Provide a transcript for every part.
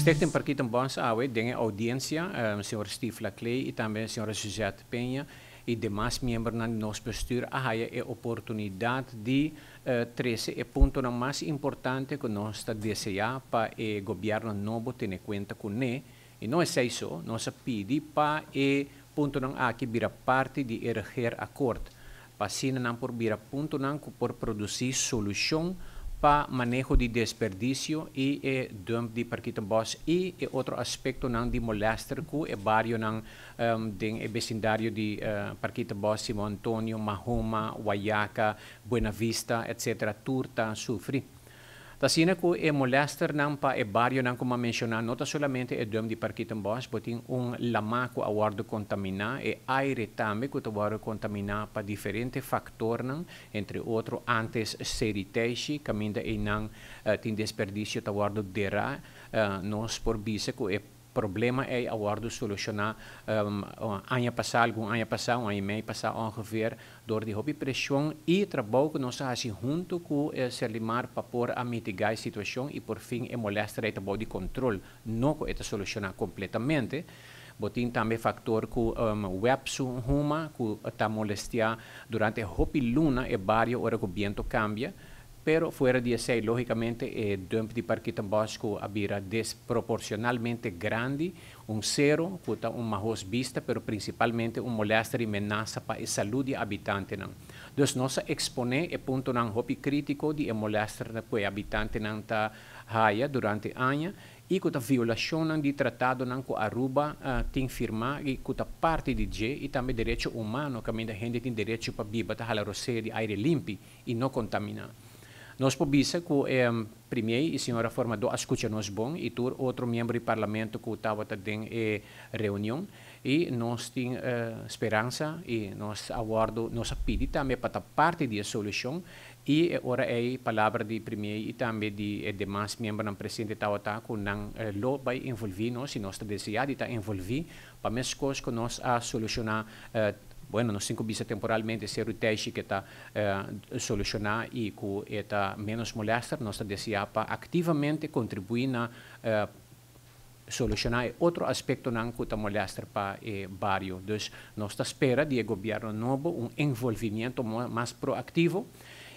Stichting Parkietenbos awe den e audiencia, señor Steve Laclé y tambe señora Suzette Peña y demas miembronan di nos bestuur a haya e oportunidad di trece e puntonan mas importante cu nos ta desea pa e gobierno nobo tene cuenta cu ne. Y no esey so, nos a pidi pa e puntonan aki bira parti di e regeerakkoord, pa asina nan por bira puntonan cu por produci solucion pa maneho di desperdicio y e dump di Parkietenbos y e otro aspectonan di molester cu e barionan den e becindario di Parkietenbos, Simon Antonio, Mahoma, Wayaca, Buena Vista, etc. Tur ta sufri. Ta asina ku e molesternan pa e barionan ku mi a menshoná no ta solamente e dump di Parkietenbos, bo tin un lamá ku a wòrdu kontaminá, e aire tambe ku ta wòrdu kontaminá pa diferente faktornan, entre otro antes Seriteishi, kaminda einan tin desperdisio ta wòrdu derá. Nos por bisa ku e problema ei a wòrdu solushoná aña pasá, algun aña pasá, un aña i mei pasá ongeveer, dor di hopi preshon i trabou ku nos a hasi huntu ku Serlimar pa por a mitigá e situashon i por fin e molèster ei ta bou di kontrol, no ku e ta solushoná kompletamente. Bo tin tambe faktor ku web su huma ku ta molestiá durante hopi luna e bario ora ku bientu kambia. Pero fuera di esei, lógikamente e dump di Parkietenbos ku a bira desproporshonalmente grandi, un sero ku ta un mahos bista pero prinsipalmente un molèster i menasa pa e salú di e abitantenan. Dus nos a eksponé e puntonan hopi krítiko di e molèsternan ku e abitantenan ta haya durante aña i ku ta violashonnan di tratadonan ku Aruba tin firmá i ku ta parti di dje i tambe derecho humano kaminda hende tin derecho pa biba ta hala rosea di aire limpi i no kontaminá. Nos por bisa ku e Premier i señora Formadó a skucha nos bon i tur otro miembro di Parlamento ku tabata den e reunion i nos tin speransa i nos a wòrdu, nos a pidi tambe pa ta parti di e solushon i e ora ei palabra di Premier i tambe di e demas miembronan presente tabata ku nan lo bai envolví nos i nos ta deseá di ta envolví pa meskos ku nos a solushoná. Bueno, nos tin ku bisa temporalmente Seru Teishi ke ta solushoná i ku e ta ménos molèster. Nos ta deseá pa aktivamente kontribuí na solushoná e otro aspektonan ku ta molèster pa e bario. Dus nos ta spera di e gobièrnu nobo un envolvimiento mas proaktivo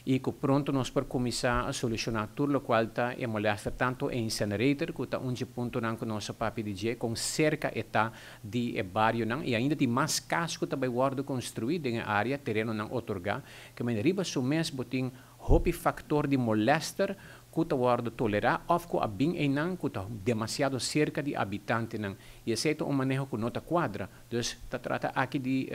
i ku pronto nos por kuminsá solushoná tur lokual ta e molèster, tantu e incinerator ku ta un dje puntonan ku nos a papia di dje, kon serka e ta di e barionan i ainda tin mas kas ku ta bai wòrdu konstruí den e área, terenonan otorgá, ke men riba su mes bo tin hopi faktor di molèster ku ta wòrdu tolerá òf ku a bin einan ku ta demasiado serka di abitantenan i esei ta un maneho ku no ta kuadra. Dus ta trata aki di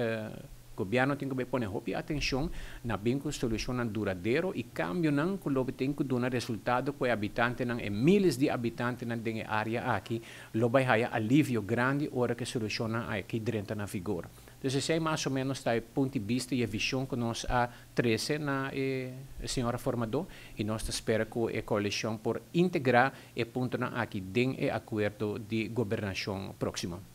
Gobièrnu tin ku bai pone hopi atenshon na bin ku solushonnan duradero i kambionan ku lo tin ku duna resultado ku e abitantenan, e miles di abitantenan den e área aki lo bai haya alivio grandi ora ku e solushonnan aki drenta na vigor. Dus esei mas o ménos ta e punti bista i e vishon ku nos a trese na e señora formadó i nos ta spera ku e koalishon por integrá e puntonan aki den e akuerdo di gobernashon próksimo.